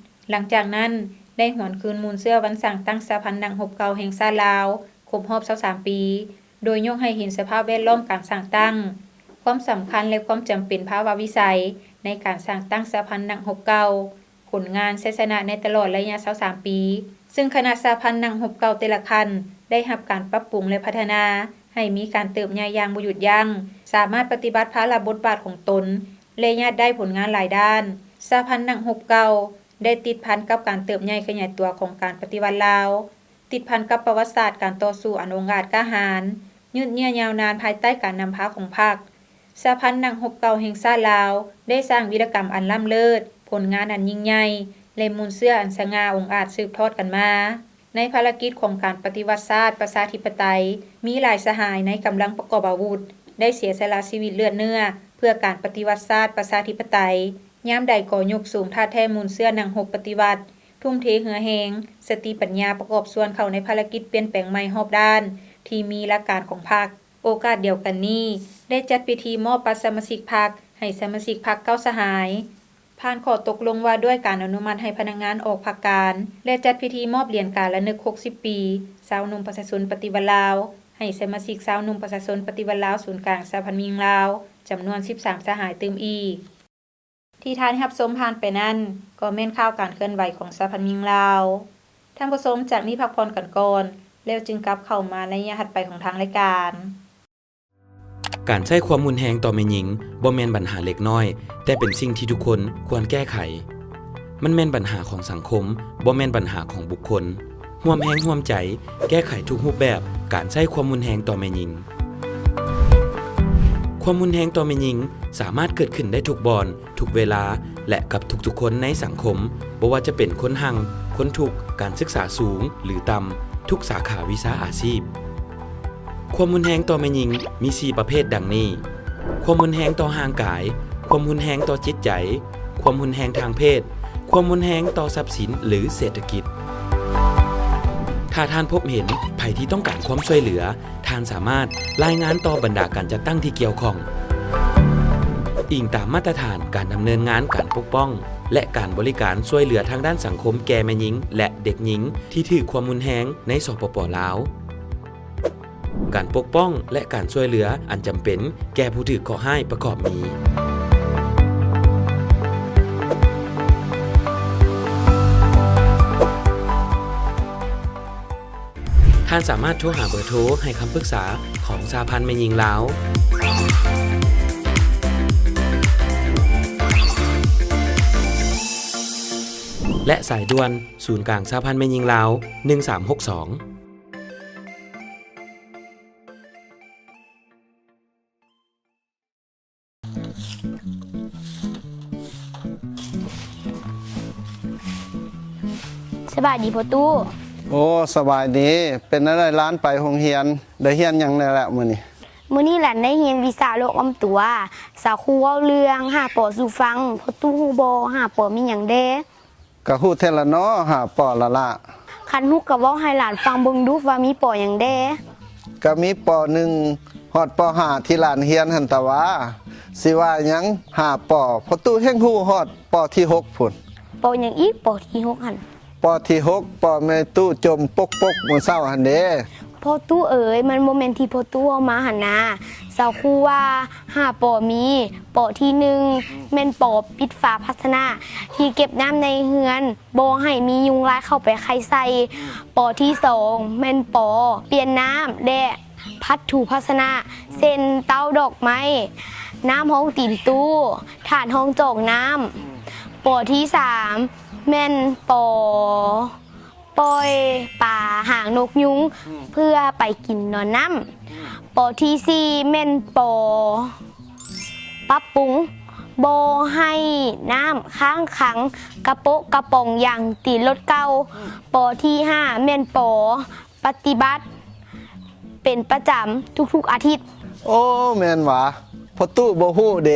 ຫຼັງຈາກນັ້ນ, ໄດ້ຫວນຄືນມູນເຊື້ອວັນສ້າງຕັ້ງສະຫະພັນນັກຮົບເກົ່າແຫ່ງຊາດລາວ ຄົບຮອບຊາວສາມປີ, ໂດຍຍົກໃຫ້ເຫັນສະພາບແວດລ້ອມການສ້າງຕັ້ງ, ຄວາມສຳຄັນ ແລະ ຄວາມຈຳເປັນພາວະວິໄສໃນການສ້າງຕັ້ງສະຫະພັນນັກຮົບເກົ່າ, ຜົນງານ, ໄຊຊະນະໃນຕະຫຼອດໄລຍະຊາວສາມປີ, ເຊິ່ງຄະນະສະຫະພັນນັກຮົບເກົ່າແຕ່ລະຂັ້ນໄດ້ຮັບການປັບປຸງ ແລະ ພັດທະນາໃຫ້ມີການເຕີບໃຫຍ່ຢ່າງບໍ່ຢຸດຢັ້ງ, ສາມາດປະຕິບັດພາລະບົດບາດຂອງຕົນ ແລະ ຍາດໄດ້ຜົນງານຫຼາຍດ້ານ. ສະຫະພັນນັກຮົບເກົ່າໄດ້ຕິດພັນກັບການເຕີບໃຫຍ່ຂະຫຍາຍຕົວຂອງການປະຕິວັດລາວ, ຕິດພັນກັບປະຫວັດສາດການຕໍ່ສູ້ອັນອົງອາດກ້າຫານ, ຍືດເຍື້ອຍາວນານພາຍໃຕ້ການນຳພາຂອງພັກ. ສະຫະພັນນັກຮົບເກົ່າແຫ່ງຊາດລາວ ໄດ້ສ້າງວິລະກຳອັນລ້ຳເລີດ, ຜົນງານອັນຍິ່ງໃຫຍ່ ແລະ ມູນເຊື້ອອັນສະຫງ່າອົງອາດສືບທອດກັນມາ. ໃນພາລະກິດຂອງການປະຕິວັດຊາດປະຊາທິປະໄຕ, ມີຫຼາຍສະຫາຍໃນກຳລັງປະກອບອາວຸດ ໄດ້ເສຍສະຫຼະຊີວິດເລືອດເນື້ອ ເພື່ອການປະຕິວັດຊາດປະຊາທິປະໄຕ, ຍາມໃດກໍຍົກສູງທ່າແທ້ມູນເຊື້ອນັກຮົບປະຕິວັດ, ທຸ່ມເທເຫື່ອແຮງ, ສະຕິປັນຍາປະກອບສ່ວນເຂົ້າໃນພາລະກິດປ່ຽນແປງໃໝ່ຮອບດ້ານທີ່ມີຫຼັກການຂອງພັກ. ໂອກາດດຽວກັນນີ້ ໄດ້ຈັດພິທີມອບບັດສະມາຊິກພັກໃຫ້ສະມາຊິກພັກເກົ້າສະຫາຍ, ຜ່ານຂໍ້ຕົກລົງວ່າດ້ວຍການອະນຸມັດໃຫ້ພະນັກງານອອກພັກການ ແລະ ຈັດພິທີມອບຫຼຽນການລະນຶກຫົກສິບປີຊາວໜຸ່ມປະຊາຊົນປະຕິວັດລາວ ໃຫ້ສະມາຊິກຊາວໜຸ່ມປະຊາຊົນປະຕິວັດລາວ ສູນກາງສະຫະພັນແມ່ຍິງລາວ ຈຳນວນສິບສາມສະຫາຍຕື່ມອີກ. ທີ່ທ່ານໄດ້ຮັບຊົມຜ່ານໄປນັ້ນ ກໍແມ່ນຂ່າວການເຄື່ອນໄຫວຂອງສະຫະພັນແມ່ຍິງລາວ. ທ່ານຜູ້ຊົມ, ຈາກນີ້ພັກຜ່ອນກັນກ່ອນ, ແລ້ວຈຶ່ງກັບເຂົ້າມາໃນໄລຍະຖັດໄປຂອງທາງລາຍການ. ການໃຊ້ຄວາມຮຸນແຮງຕໍ່ແມ່ຍິງບໍ່ແມ່ນບັນຫາເລັກນ້ອຍ, ແຕ່ເປັນສິ່ງທີ່ທຸກຄົນຄວນແກ້ໄຂ. ມັນແມ່ນບັນຫາຂອງສັງຄົມ, ບໍ່ແມ່ນບັນຫາຂອງບຸກຄົນ. ຮ່ວມແຮງຮ່ວມໃຈແກ້ໄຂທຸກຮູບແບບການໃຊ້ຄວາມຮຸນແຮງຕໍ່ແມ່ຍິງ. ຄວາມຮຸນແຮງຕໍ່ແມ່ຍິງສາມາດເກີດຂຶ້ນໄດ້ທຸກບ່ອນ, ທຸກເວລາ ແລະ ກັບທຸກໆຄົນໃນສັງຄົມ, ບໍ່ວ່າຈະເປັນຄົນຮັ່ງ, ຄົນທຸກ, ການສຶກສາສູງ ຫຼື ຕ່ຳ, ທຸກສາຂາວິຊາອາຊີບ. ຄວາມຮຸນແຮງຕໍ່ແມ່ຍິງມີສີ່ປະເພດດັ່ງນີ້: ຄວາມຮຸນແຮງຕໍ່ຮ່າງກາຍ, ຄວາມຮຸນແຮງຕໍ່ຈິດໃຈ, ຄວາມຮຸນແຮງທາງເພດ, ຄວາມຮຸນແຮງຕໍ່ຊັບສິນ ຫຼື ເສດຖະກິດ. ຖ້າທ່ານພົບເຫັນໃຜທີ່ຕ້ອງການຄວາມຊ່ວຍເຫຼືອ, ທ່ານສາມາດລາຍງານຕໍ່ບັນດາການຈັດຕັ້ງທີ່ກ່ຽວຂ້ອງ, ອີງຕາມມາດຕະຖານການດຳເນີນງານການປົກປ້ອງ ແລະ ການບໍລິການຊ່ວຍເຫຼືອທາງດ້ານສັງຄົມແກ່ແມ່ຍິງ ແລະ ເດັກຍິງທີ່ຖືກຄວາມຮຸນແຮງໃນ ສປປ ລາວ. ການປົກປ້ອງ ແລະ ການຊ່ວຍເຫຼືອອັນຈຳເປັນແກ່ຜູ້ຖືກເຄາະຮ້າຍປະກອບມີ: ທ່ານສາມາດໂທຫາເບີໂທໃຫ້ຄຳປຶກສາຂອງສະຫະພັນແມ່ຍິງລາວ ແລະ ສາຍດ່ວນສູນກາງສະຫະພັນແມ່ຍິງລາວ ໜຶ່ງສາມຫົກສອງ. ສະບາຍດີພໍ່ຕູ້. ໂອ້ ສະບາຍດີ. ເປັນແນວໃດຫຼານໄປໂຮງຮຽນ? ໄດ້ຮຽນຫຍັງແດ່ລະມື້ນີ້? ມື້ນີ້ຫຼານໄດ້ຮຽນວິຊາໂລກອ້ອມຕົວ. ສາຄູເວົ້າເລື່ອງ ຫ້າ ປ ສູ່ຟັງ. ພໍ່ຕູ້ຮູ້ບໍ່ ຫ້າ ປ ມີຫຍັງແດ່? ກະຮູ້ແທ້ລະເນາະ ຫ້າ ປ ລະລະ. ຄັນຮູ້ກໍເວົ້າໃຫ້ຫຼານຟັງເບິ່ງດູວ່າມີປໍຫຍັງແດ່? ກໍມີປໍໜຶ່ງຮອດປໍຫ້າທີ່ຫຼານຮຽນຫັ້ນຕາຫວາ. ຊິວ່າຫຍັງ ຫ້າປໍ? ພໍ່ຕູ້ແຮ່ງຮູ້ຮອດປໍທີຫົກພຸ້ນ. ປໍຫຍັງອີກ ປໍທີຫົກຫັ້ນ? ປໍທີຫົກ ປໍແມ່ຕູ້ຈົ່ມປົກໆມື້ເຊົ້າຫັ້ນເດ. ພໍ່ຕູ້ເອີຍ, ມັນບໍ່ແມ່ນທີ່ພໍ່ຕູ້ເວົ້າມາຫັ້ນນາ. ຊາວຄູວ່າຫ້າປໍມີ, ປໍທີໜຶ່ງ ແມ່ນປໍປິດຝາພາຊະນະທີ່ເກັບນ້ຳໃນເຮືອນ ບໍ່ໃຫ້ມີຍຸງລາຍເຂົ້າໄປໄຂ່ໃສ່. ປໍທີສອງ ແມ່ນປໍປ່ຽນນ້ຳ ແລະ ພັດຖູພາຊະນະ ເຊັ່ນ ເຕົ້າດອກໄມ້, ນ້ຳຮອງຕີນຕູ້, ຖາດຮອງຈອກນ້ຳ. ປໍທີສາມ ແມ່ນປໍປ່ອຍປາຫາງນົກຍຸງ ເພື່ອໄປກິນນອນນ້ຳ. ປໍທີສີ່ ແມ່ນປໍປັບປຸງ ບໍ່ໃຫ້ນ້ຳຄ້າງຂັງກະໂປະກະປ໋ອງຢາງຕີນລົດເກົ່າ. ປໍທີຫ້າ ແມ່ນປໍປະຕິບັດເປັນປະຈຳທຸກໆອາທິດ. ໂອ້ ແມ່ນຫວາ? ພໍ່ຕູ້ບໍ່ຮູ້ເດ.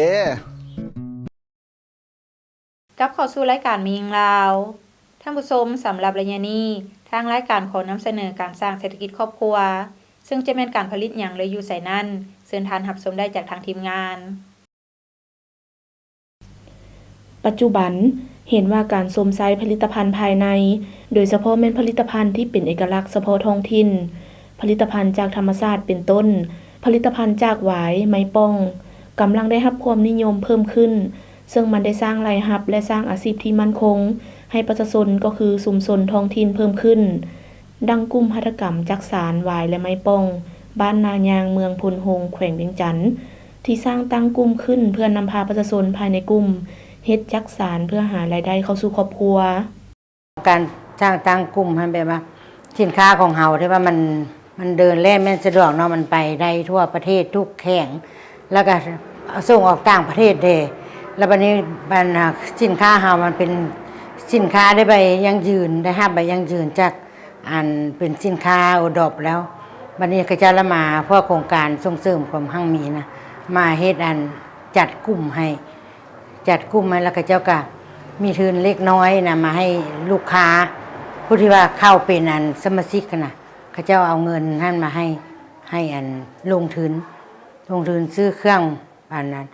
ກັບເຂົ້າສູ່ລາຍການແມ່ຍິງລາວ. ທ່ານຜູ້ຊົມ, ສຳລັບໄລຍະນີ້ ທາງລາຍການຂໍນຳສະເໜີການສ້າງເສດຖະກິດຄອບຄົວ, ເຊິ່ງຈະແມ່ນການຜະລິດຫຍັງ ຫຼື ຢູ່ໃສນັ້ນ, ເຊີນທ່ານຮັບຊົມໄດ້ຈາກທາງທີມງານ. ປັດຈຸບັນເຫັນວ່າການຊົມໃຊ້ຜະລິດຕະພັນພາຍໃນ, ໂດຍສະເພາະແມ່ນຜະລິດຕະພັນທີ່ເປັນເອກະລັກສະເພາະທ້ອງຖິ່ນ, ຜະລິດຕະພັນຈາກທຳມະຊາດ ເປັນຕົ້ນ ຜະລິດຕະພັນຈາກຫວາຍ, ໄມ້ປ່ອງ ກຳລັງໄດ້ຮັບຄວາມນິຍົມເພີ່ມຂຶ້ນ, ເຊິ່ງມັນໄດ້ສ້າງລາຍຮັບ ແລະ ສ້າງອາຊີບທີ່ໝັ້ນຄົງໃຫ້ປະຊາຊົນ ກໍຄືຊຸມຊົນທ້ອງຖິ່ນເພີ່ມຂຶ້ນ. ດັ່ງກຸ່ມຫັດຖະກຳຈັກສານ ຫວາຍ ແລະ ໄມ້ປ່ອງ ບ້ານນາຍາງ ເມືອງໂພນໂຮງ ແຂວງວຽງຈັນ ທີ່ສ້າງຕັ້ງກຸ່ມຂຶ້ນເພື່ອນຳພາປະຊາຊົນພາຍໃນກຸ່ມເຮັດຈັກສານ ເພື່ອຫາລາຍໄດ້ເຂົ້າສູ່ຄອບຄົວ. ການສ້າງຕັ້ງກຸ່ມຫັ້ນ ແບບວ່າສິນຄ້າຂອງເຮົາທີ່ວ່າມັນ ມັນເດີນແລ່ນແມ່ນສະດວກເນາະ, ມັນໄປໄດ້ທົ່ວປະເທດທຸກແຂວງ ແລ້ວກໍສົ່ງອອກຕ່າງປະເທດເດ້. ແລ້ວບັດນີ້ ອັນ ສິນຄ້າເຮົາມັນເປັນສິນຄ້າໄດ້ໃບຢັ້ງຢືນ, ໄດ້ຮັບໃບຢັ້ງຢືນຈາກ ອັນເປັນສິນຄ້າໂອດອບແລ້ວ. ບັດນີ້ເຂົາເຈົ້າລະມາ ພວກໂຄງການສົ່ງເສີມຄວາມຮັ່ງມີນະ ມາເຮັດ ອັນ ຈັດກຸ່ມໃຫ້ ຈັດກຸ່ມໃຫ້ ແລ້ວເຂົາເຈົ້າກະມີທຶນເລັກນ້ອຍນະ ມາໃຫ້ລູກຄ້າ ຜູ້ທີ່ວ່າເຂົ້າເປັນ ອັນ ສະມາຊິກຫັ້ນນະ, ເຂົາເຈົ້າເອົາເງິນຫັ້ນມາໃຫ້ ໃຫ້ ອັນ ລົງທຶນ ລົງທຶນຊື້ເຄື່ອງ ອັນ ອັນ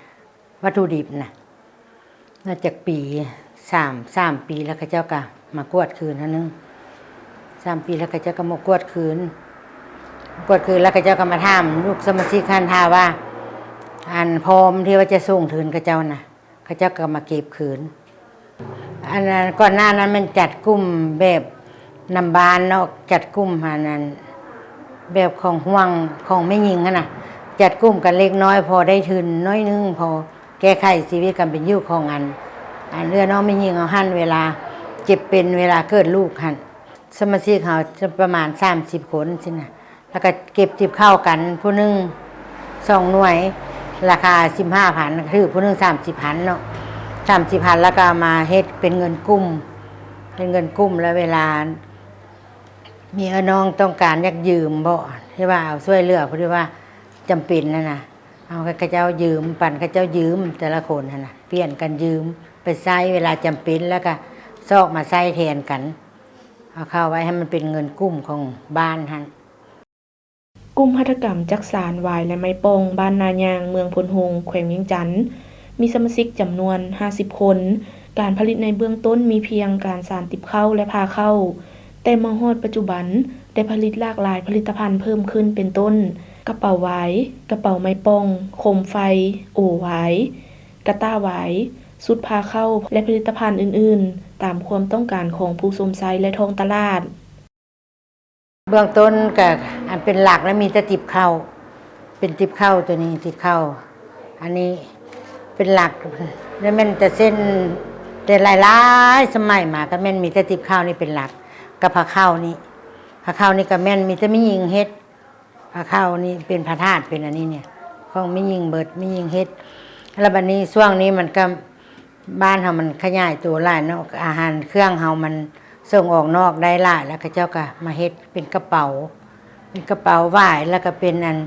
ວັດຖຸດິບນະ. ໜ້າຈະປີ ສາມ ສາມປີແລ້ວ ເຂົາເຈົ້າກະມາກວດຄືນເທື່ອໜຶ່ງ. ສາມປີແລ້ວ ເຂົາເຈົ້າກະມາກວດຄືນ ກວດຄືນແລ້ວ ເຂົາເຈົ້າກະມາຖາມລູກສະມາຊິກຫັ້ນ ຖ້າວ່າ ອັນ ພ້ອມທີ່ວ່າຈະສົ່ງທຶນເຂົາເຈົ້ານະ, ເຂົາເຈົ້າກະມາເກັບຄືນ. ອັນ ອັນ ກ່ອນໜ້ານັ້ນແມ່ນຈັດກຸ່ມແບບນຳບ້ານເນາະ, ຈັດກຸ່ມ ອັນ ອັນ ແບບຂອງຫ່ວງຂອງແມ່ຍິງຫັ້ນນະ, ຈັດກຸ່ມກັນເລັກນ້ອຍ ພໍໄດ້ທຶນໜ້ອຍໜຶ່ງ ພໍ ແກ້ໄຂຊີວິດການເປັນຢູ່ຂອງ ອັນ ອັນ ເອື້ອຍນ້ອງແມ່ຍິງເຮົາຫັ້ນ ເວລາເຈັບເປັນ ເວລາເກີດລູກຫັ້ນ. ສະມາຊິກເຮົາຈະປະມານສາມສິບຄົນຊີ້ນະ, ແລ້ວກໍເກັບຕິບເຂົ້າກັນ ຜູ້ໜຶ່ງສອງໜ່ວຍ ລາຄາສິບຫ້າພັນ, ຖືກຜູ້ໜຶ່ງສາມສິບພັນເນາະ, ສາມສິບພັນ ແລ້ວກໍເອົາມາເຮັດເປັນເງິນກຸ່ມ ເປັນເງິນກຸ່ມ. ແລ້ວເວລາມີເອື້ອຍນ້ອງຕ້ອງການຢາກຢືມບໍ ທີ່ວ່າເອົາຊ່ວຍເຫຼືອ ຜູ້ທີ່ວ່າຈຳເປັນຫັ້ນນະ, ເອົາ ເຂົາເຈົ້າຢືມ ປັນເຂົາເຈົ້າຢືມ ແຕ່ລະຄົນຫັ້ນນະ ປ່ຽນກັນຢືມໄປໃຊ້ເວລາຈຳເປັນ ແລ້ວກະຊອກມາໃຊ້ແທນກັນ, ເອົາເຂົ້າໄວ້ໃຫ້ມັນເປັນເງິນກຸ່ມຂອງບ້ານຫັ້ນ. ກຸ່ມຫັດຖະກຳຈັກສານ ຫວາຍ ແລະ ໄມ້ປ່ອງ ບ້ານນາຍາງ ເມືອງໂພນໂຮງ ແຂວງວຽງຈັນ ມີສະມາຊິກຈຳນວນຫ້າສິບຄົນ. ການຜະລິດໃນເບື້ອງຕົ້ນມີພຽງການສານຕິບເຂົ້າ ແລະ ຜ່າເຂົ້າ, ແຕ່ມາຮອດປັດຈຸບັນ ໄດ້ຜະລິດຫຼາກຫຼາຍຜະລິດຕະພັນເພີ່ມຂຶ້ນ ເປັນຕົ້ນ ກະເປົາຫວາຍ, ກະເປົາໄມ້ປ່ອງ, ໂຄມໄຟ, ໂອຫວາຍ, ກະຕ່າຫວາຍ, ຊຸດຜ່າເຂົ້າ ແລະ ຜະລິດຕະພັນອື່ນໆ ຕາມຄວາມຕ້ອງການຂອງຜູ້ຊົມໃຊ້ ແລະ ທ້ອງຕະຫຼາດ. ເບື້ອງຕົ້ນກະ ອັນເປັນຫຼັກແລ້ວມີແຕ່ຕິບເຂົ້າ, ເປັນຕິບເຂົ້າໂຕນີ້ ຕິບເຂົ້າ ອັນນີ້ເປັນຫຼັກ ແລ້ວແມ່ນແຕ່ເຊັ່ນ ແຕ່ຫຼາຍໆສະໄໝມາກະແມ່ນມີແຕ່ຕິບເຂົ້ານີ້ເປັນຫຼັກ ກັບຜ່າເຂົ້ານີ້. ຜ່າເຂົ້ານີ້ກະແມ່ນມີແຕ່ແມ່ຍິງເຮັດ, ຜ່າເຂົ້ານີ້ເປັນພະທາດ ເປັນອັນນີ້ເນຍ ຂອງແມ່ຍິງເບິດ ແມ່ຍິງເຮັດ. ແລ້ວບັດນີ້ຊ່ວງນີ້ມັນກະ ບ້ານເຮົາມັນຂະຫຍາຍໂຕຫຼາຍເນາະ, ອາຫານເຄື່ອງເຮົາມັນສົ່ງອອກນອກໄດ້ຫຼາຍ ແລ້ວເຂົາເຈົ້າກະມາເຮັດເປັນກະເປົາ ເປັນກະເປົາຫວາຍ ແລ້ວກະເປັນອັນ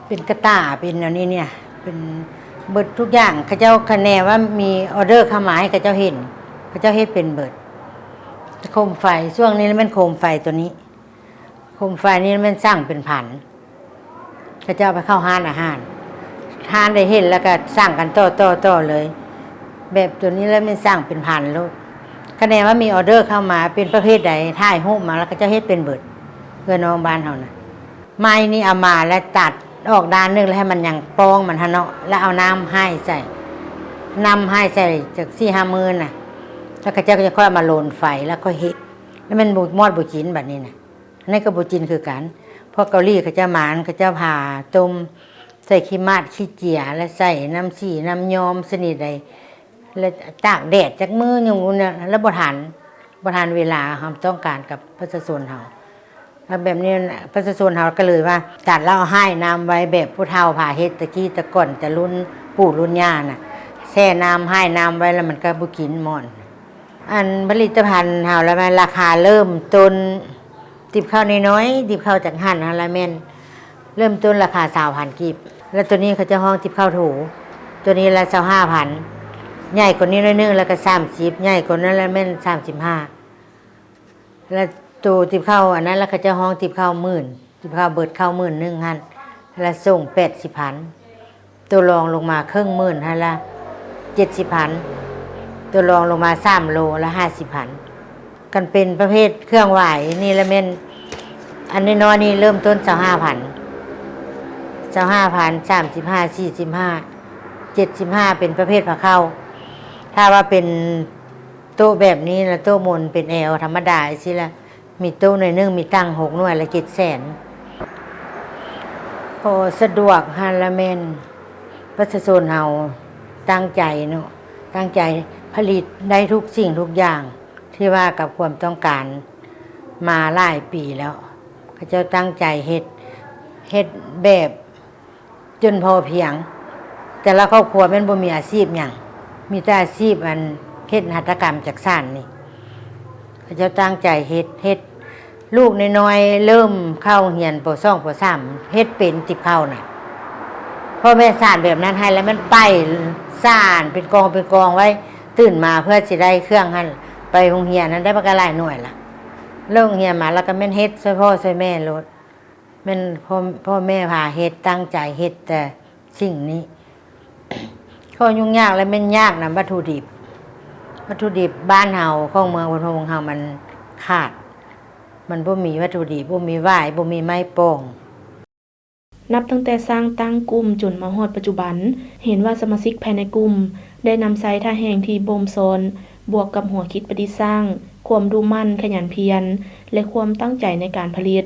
ເປັນກະຕ່າ ເປັນອັນນີ້ເນຍ ເປັນເບິດທຸກຢ່າງ. ເຂົາເຈົ້າ ຄະແນວ່າມີອໍເດີເຂົ້າມາໃຫ້ເຂົາເຈົ້າເຮັດ ເຂົາເຈົ້າເຮັດເປັນເບິດ. ໂຄມໄຟ ຊ່ວງນີ້ແມ່ນໂຄມໄຟໂຕນີ້ ໂຄມໄຟນີ້ແມ່ນສັ່ງເປັນພັນ ເຂົາເຈົ້າເອົາໄປເຂົ້າຮ້ານອາຫານ ຮ້ານໃດເຫັນແລ້ວກໍສັ່ງກັນຕໍ່ໆໆເລີຍ ແບບໂຕນີ້ແລ້ວແມ່ນສັ່ງເປັນພັນໂລດ ຄະແນນວ່າມີອໍເດີເຂົ້າມາເປັນປະເພດໃດ ຖ່າຍຮູບມາແລ້ວເຂົາເຈົ້າເຮັດເປັນເບິດ ເອື້ອຍນ້ອງບ້ານເຮົານະ. ໄມ້ນີ້ເອົາມາແລ້ວຕັດອອກດ້ານໜຶ່ງ ແລ້ວໃຫ້ມັນຍັງປ່ອງມັນຫັ້ນເນາະ ແລ້ວເອົານ້ຳໃຫ້ໃສ່ ນ້ຳໃຫ້ໃສ່ຈັກສີ່ຫ້າມື້ນະ ແລ້ວເຂົາເຈົ້າກໍຈະຄ່ອຍເອົາມາໂລນໄຟ ແລ້ວຄ່ອຍເຮັດ ແລ້ວແມ່ນບໍ່ມອດບໍ່ຈິນບັດນີ້ນະ. ອັນນັ້ນກໍບໍ່ຈິນຄືກັນ ພວກເກົາຫຼີເຂົາເຈົ້າມາ ເຂົາເຈົ້າຜ່າຕົ້ມ ໃສ່ຂີ້ໝາດຂີ້ເຈຍ ແລ້ວໃສ່ນ້ຳສີນ້ຳຍ້ອມຊະນິດໃດ ແລ້ວຕາກແດດຈັກມື້ໜຶ່ງພຸ້ນນະ ແລ້ວບໍ່ທັນ ບໍ່ທັນເວລາເຮົາຕ້ອງການກັບປະຊາຊົນເຮົາ ແລ້ວແບບນີ້ປະຊາຊົນເຮົາກໍເລີຍວ່າ ຕັດແລ້ວເອົາຫ້າຍນ້ຳໄວ້ແບບຜູ້ເຖົ້າພາເຮັດແຕ່ກີ້ແຕ່ກ່ອນ ແຕ່ລຸ້ນປູ່ລຸ້ນຍ່ານະ ແຊ່ນ້ຳ ຫ້າຍນ້ຳໄວ້ ແລ້ວມັນກໍບໍ່ກິນໝ້ອນ. ອັນຜະລິດຕະພັນເຮົາລະແມ່ນລາຄາເລີ່ມຕົ້ນ ຕິບເຂົ້ານ້ອຍໆ ຕິບເຂົ້າຈັກຫັ້ນຫັ້ນລະແມ່ນເລີ່ມຕົ້ນລາຄາຊາວພັນກີບ ແລ້ວໂຕນີ້ເຂົາເຈົ້າຮ້ອງຕິບເຂົ້າໂທ ໂຕນີ້ລະຊາວຫ້າພັນ ໃຫຍ່ກວ່ານີ້ໜ້ອຍໜຶ່ງລະກະສາມສິບ ໃຫຍ່ກວ່ານັ້ນລະແມ່ນສາມສິບຫ້າ ລະໂຕຕິບເຂົ້າອັນນັ້ນລະເຂົາເຈົ້າຮ້ອງຕິບເຂົ້າໝື່ນ ຕິບເຂົ້າເບິດເຂົ້າໝື່ນໜຶ່ງຫັ້ນລະສົ່ງແປດສິບພັນ ໂຕລອງລົງມາເຄິ່ງໝື່ນຫັ້ນລະເຈັດສິບພັນ ໂຕລອງລົງມາສາມໂລລະຫ້າສິບພັນ ຄັນເປັນປະເພດເຄື່ອງຫວາຍນີ້ລະແມ່ນ ອັນນ້ອຍໆນີ້ເລີ່ມຕົ້ນຊາວຫ້າພັນ ຊາວຫ້າພັນ ສາມສິບຫ້າ ສີ່ສິບຫ້າ ເຈັດສິບຫ້າ ເປັນປະເພດພາເຂົ້າ ຖ້າວ່າເປັນໂຕະແບບນີ້ລະ ໂຕະມົນເປັນແອວທຳມະດາຈັ່ງຊີ້ລະ ມີໂຕະໜ້ອຍໜຶ່ງ ມີຕັ່ງຫົກໜ່ວຍລະເຈັດແສນ ພໍສະດວກຫັ້ນລະແມ່ນປະຊາຊົນເຮົາຕັ້ງໃຈເນາະ ຕັ້ງໃຈຜະລິດໄດ້ທຸກສິ່ງທຸກຢ່າງ ທີ່ວ່າກັບຄວາມຕ້ອງການມາຫຼາຍປີແລ້ວ ເຂົາເຈົ້າຕັ້ງໃຈເຮັດ ເຮັດແບບ ຈົນພໍພຽງ ແຕ່ລະຄອບຄົວແມ່ນບໍ່ມີອາຊີບຫຍັງ ມີແຕ່ອາຊີບອັນເຮັດຫັດຖະກຳຈັກສານນີ້ ເຂົາເຈົ້າຕັ້ງໃຈເຮັດ ເຮັດ ລູກນ້ອຍໆເລີ່ມເຂົ້າໂຮງຮຽນ ປໍສອງ ປໍສາມ ເຮັດເປັນຕິບເຂົ້ານະ ພໍ່ແມ່ສານແບບນັ້ນໃຫ້ແລ້ວແມ່ນໄປສານເປັນກອງເປັນກອງໄວ້ ຕື່ນມາເພື່ອຊິໄດ້ເຄື່ອງຫັ້ນ ໄປໂຮງຮຽນຫັ້ນໄດ້ບັກຫຼາຍໜ່ວຍລະ ເລີກໂຮງຮຽນມາລະກະແມ່ນເຮັດຊ່ວຍພໍ່ຊ່ວຍແມ່ໂລດ. ແມ່ນພໍ່ ພໍ່ແມ່ພາເຮັດ ຕັ້ງໃຈເຮັດແຕ່ສິ່ງນີ້ ຂໍ້ຫຍຸ້ງຍາກ ແລະ ແມ່ນຍາກນຳວັດຖຸດິບ ວັດຖຸດິບບ້ານເຮົາ ຂອງເມືອງໂພນໂຮງເຮົາມັນຂາດ ມັນບໍ່ມີວັດຖຸດິບ ບໍ່ມີຫວາຍ ບໍ່ມີໄມ້ປ່ອງ. ນັບຕັ້ງແຕ່ສ້າງຕັ້ງກຸ່ມຈົນມາຮອດປັດຈຸບັນ ເຫັນວ່າສະມາຊິກພາຍໃນກຸ່ມໄດ້ນຳໃຊ້ທ່າແຮງທີ່ບົ່ມຊ້ອນ ບວກກັບຫົວຄິດປະດິດສ້າງ, ຄວາມດຸໝັ່ນຂະຫຍັນພຽນ ແລະ ຄວາມຕັ້ງໃຈໃນການຜະລິດ,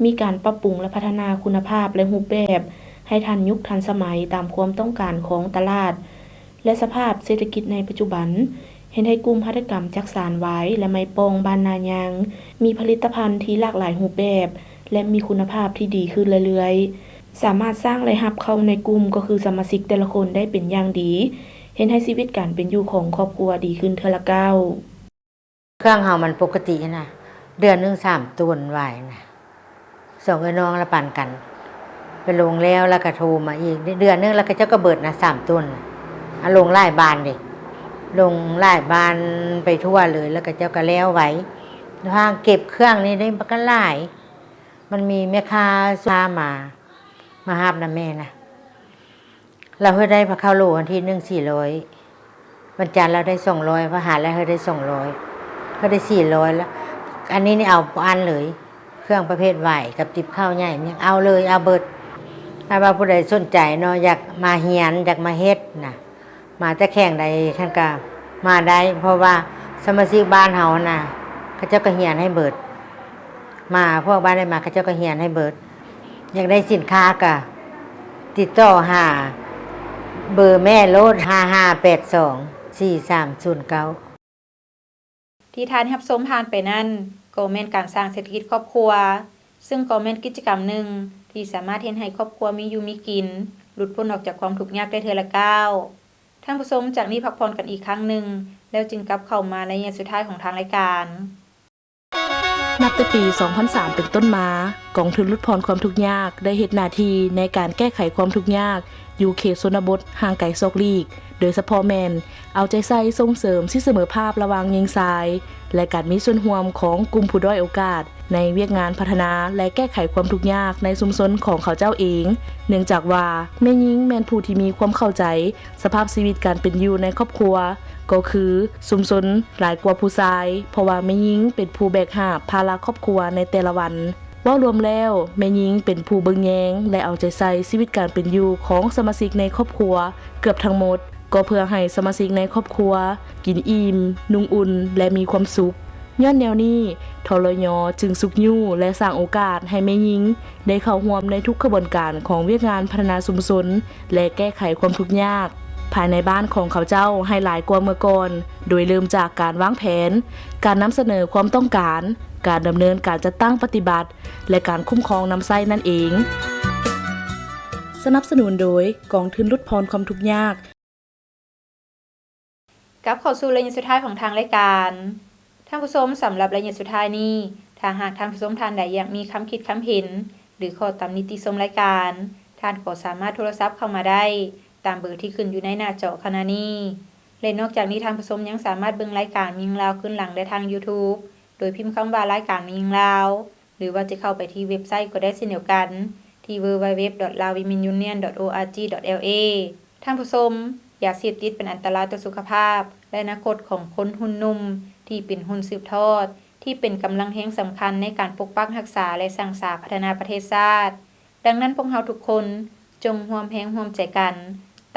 ມີການປັບປຸງ ແລະ ພັດທະນາຄຸນນະພາບ ແລະ ຮູບແບບໃຫ້ທັນຍຸກທັນສະໄໝຕາມຄວາມຕ້ອງການຂອງຕະຫຼາດ ແລະ ສະພາບເສດຖະກິດໃນປັດຈຸບັນ ເຮັດໃຫ້ກຸ່ມຫັດຖະກຳຈັກສານຫວາຍ ແລະ ໄມ້ປ່ອງບ້ານນາຍາງ ມີຜະລິດຕະພັນທີ່ຫຼາກຫຼາຍຮູບແບບ ແລະ ມີຄຸນນະພາບທີ່ດີຂຶ້ນເລື້ອຍໆ, ສາມາດສ້າງລາຍຮັບເຂົ້າໃນກຸ່ມ ກໍຄືສະມາຊິກແຕ່ລະຄົນໄດ້ເປັນຢ່າງດີ, ເຮັດໃຫ້ຊີວິດການເປັນຢູ່ຂອງຄອບຄົວດີຂຶ້ນເທື່ອລະກ້າວ. ເຄື່ອງເຮົາມັນປົກກະຕິຫັ້ນນະ ເດືອນໜຶ່ງສາມໂຕນຫວາຍນະ ສອງເອື້ອຍນ້ອງລະປັນກັນ ໄປລົງແລ້ວລະກະໂທມາອີກ ເດືອນໜຶ່ງລະເຂົາເຈົ້າກະເບິດນະ ສາມໂຕນ ອາ ລົງຫຼາຍບ້ານເດ ລົງຫຼາຍບ້ານໄປທົ່ວເລີຍ ລະເຂົາເຈົ້າກະແລ້ວໄວ ທາງເກັບເຄື່ອງນີ້ໄດ້ບັກຫຼາຍ ມັນມີແມ່ຄ້າພາມາ ມາຮັບນຳແມ່ນະ. ລາວເຮັດໄດ້ພະເຂົ້າໂລ ວັນທີໜຶ່ງສີ່ຮ້ອຍ ວັນຈັນລາວໄດ້ສອງຮ້ອຍ ພະຫັດລາວເຮັດໄດ້ສອງຮ້ອຍ ເຮົາໄດ້ສີ່ຮ້ອຍລະ ອັນນີ້ນີ້ເອົາບໍ່ອັ້ນເລີຍ ເຄື່ອງປະເພດຫວາຍກັບຕິບເຂົ້າໃຫຍ່ ຍັງເອົາເລີຍ ເອົາເບິດ ຖ້າວ່າຜູ້ໃດສົນໃຈເນາະ ຢາກມາຮຽນ ຢາກມາເຮັດນະ ມາແຕ່ແຂວງໃດຫັ້ນກະມາໄດ້ ເພາະວ່າສະມາຊິກບ້ານເຮົາຫັ້ນນະ ເຂົາເຈົ້າກະຮຽນໃຫ້ເບິດ ມາພວກບ້ານໃດມາ ເຂົາເຈົ້າກະຮຽນໃຫ້ເບິດ ຢາກໄດ້ສິນຄ້າກະຕິດຕໍ່ຫາເບີແມ່ໂລດ ຫ້າຫ້າແປດສອງສີ່ສາມສູນເກົ້າ. ທີ່ທ່ານຮັບຊົມຜ່ານໄປນັ້ນ ກໍແມ່ນການສ້າງເສດຖະກິດຄອບຄົວ ຊຶ່ງກໍແມ່ນກິດຈະກຳໜຶ່ງທີ່ສາມາດເຮັດໃຫ້ຄອບຄົວມີຢູ່ມີກິນ, ຫຼຸດພົ້ນອອກຈາກຄວາມທຸກຍາກໄດ້ເທື່ອລະກ້າວ. ທ່ານຜູ້ຊົມ ຈາກນີ້ພັກຜ່ອນກັນອີກຄັ້ງໜຶ່ງ ແລ້ວຈຶ່ງກັບເຂົ້າມາໃນໄລຍະສຸດທ້າຍຂອງທາງລາຍການ. ນັບແຕ່ປີສອງພັນສາມເປັນຕົ້ນມາ, ກອງທຶນຫຼຸດຜ່ອນຄວາມທຸກຍາກໄດ້ເຮັດໜ້າທີ່ໃນການແກ້ໄຂຄວາມທຸກຍາກຢູ່ເຂດຊົນນະບົດຫ່າງໄກສອກຫຼີກ, ໂດຍສະເພາະແມ່ນເອົາໃຈໃສ່ສົ່ງເສີມສິດສະເໝີພາບລະຫວ່າງຍິງຊາຍ ແລະ ການມີສ່ວນຮ່ວມຂອງກຸ່ມຜູ້ດ້ອຍໂອກາດໃນວຽກງານພັດທະນາ ແລະ ແກ້ໄຂຄວາມທຸກຍາກໃນຊຸມຊົນຂອງເຂົາເຈົ້າເອງ, ເນື່ອງຈາກວ່າແມ່ຍິງແມ່ນຜູ້ທີ່ມີຄວາມເຂົ້າໃຈ ສະພາບຊີວິດການເປັນຢູ່ໃນຄອບຄົວ ກໍຄືຊຸມຊົນຫຼາຍກວ່າຜູ້ຊາຍ, ເພາະວ່າແມ່ຍິງເປັນຜູ້ແບກຫາບພາລະຄອບຄົວໃນແຕ່ລະວັນ. ເວົ້າລວມແລ້ວ, ແມ່ຍິງເປັນຜູ້ເບິ່ງແຍງ ແລະ ເອົາໃຈໃສ່ຊີວິດການເປັນຢູ່ຂອງສະມາຊິກໃນຄອບຄົວເກືອບທັງໝົດ, ກໍເພື່ອໃຫ້ສະມາຊິກໃນຄອບຄົວກິນອີ່ມ, ນຸ່ງອຸ່ນ ແລະ ມີຄວາມສຸກ. ຍ້ອນແນວນີ້, ທລຍ ຈຶ່ງຊຸກຍູ້ ແລະ ສ້າງໂອກາດໃຫ້ແມ່ຍິງໄດ້ເຂົ້າຮ່ວມໃນທຸກຂະບວນການຂອງວຽກງານພັດທະນາຊຸມຊົນ ແລະ ແກ້ໄຂຄວາມທຸກຍາກພາຍໃນບ້ານຂອງເຂົາເຈົ້າໃຫ້ຫຼາຍກວ່າເມື່ອກ່ອນ, ໂດຍເລີ່ມຈາກການວາງແຜນ, ການນຳສະເໜີຄວາມຕ້ອງການ, ການດຳເນີນການຈັດຕັ້ງປະຕິບັດ ແລະ ການຄຸ້ມຄອງນຳໃຊ້ນັ້ນເອງ. ສະໜັບສະໜູນໂດຍກອງທຶນຫຼຸດຜ່ອນຄວາມທຸກຍາກ. ກັບເຂົ້າສູ່ໄລຍະສຸດທ້າຍຂອງທາງລາຍການ. ທ່ານຜູ້ຊົມ, ສຳລັບໄລຍະສຸດທ້າຍນີ້, ຖ້າຫາກທ່ານຜູ້ຊົມທ່ານໃດຢາກມີຄຳຄິດຄຳເຫັນ ຫຼື ຂໍ້ຕຳໜິຕິຊົມລາຍການ, ທ່ານກໍສາມາດໂທລະສັບເຂົ້າມາໄດ້ຕາມເບີທີ່ຂຶ້ນຢູ່ໃນໜ້າຈໍຂະນະນີ້. ແລະ ນອກຈາກນີ້, ທ່ານຜູ້ຊົມຍັງສາມາດເບິ່ງລາຍການແມ່ຍິງລາວຄືນຫຼັງໄດ້ທາງ YouTube ໂດຍພິມຄຳວ່າ ລາຍການແມ່ຍິງລາວ ຫຼືວ່າຈະເຂົ້າໄປທີ່ເວັບໄຊກໍໄດ້ເຊັ່ນດຽວກັນ ທີ່ www.laowomenunion.org.la. ທ່ານຜູ້ຊົມ, ຢາເສບຕິດເປັນອັນຕະລາຍຕໍ່ສຸຂະພາບ ແລະ ອະນາຄົດຂອງຄົນຮຸ່ນໜຸ່ມທີ່ເປັນຮຸ່ນສືບທອດ, ທີ່ເປັນກຳລັງແຮງສຳຄັນໃນການປົກປັກຮັກສາ ແລະ ສ້າງສາພັດທະນາປະເທດຊາດ. ດັ່ງນັ້ນ, ພວກເຮົາທຸກຄົນຈົ່ງຮ່ວມແຮງຮ່ວມໃຈກັນ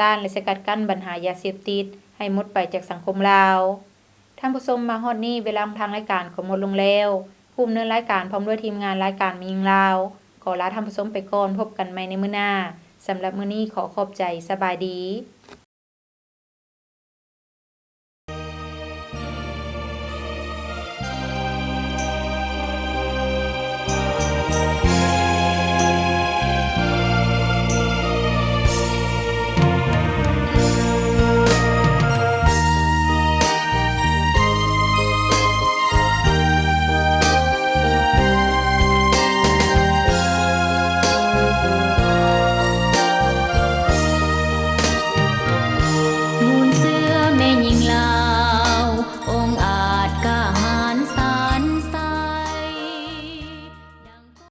ຕ້ານ ແລະ ສະກັດກັ້ນບັນຫາຢາເສບຕິດໃຫ້ໝົດໄປຈາກສັງຄົມລາວ. ທ່ານຜູ້ຊົມ, ມາຮອດນີ້ເວລາຂອງທາງລາຍການກໍໝົດລົງແລ້ວ. ຜູ້ດຳເນີນລາຍການພ້ອມດ້ວຍທີມງານລາຍການແມ່ຍິງລາວ ຂໍລາທ່ານຜູ້ຊົມໄປກ່ອນ, ພົບກັນໃໝ່ໃນມື້ໜ້າ. ສຳລັບມື້ນີ້ຂໍຂອບໃຈ, ສະບາຍດີ.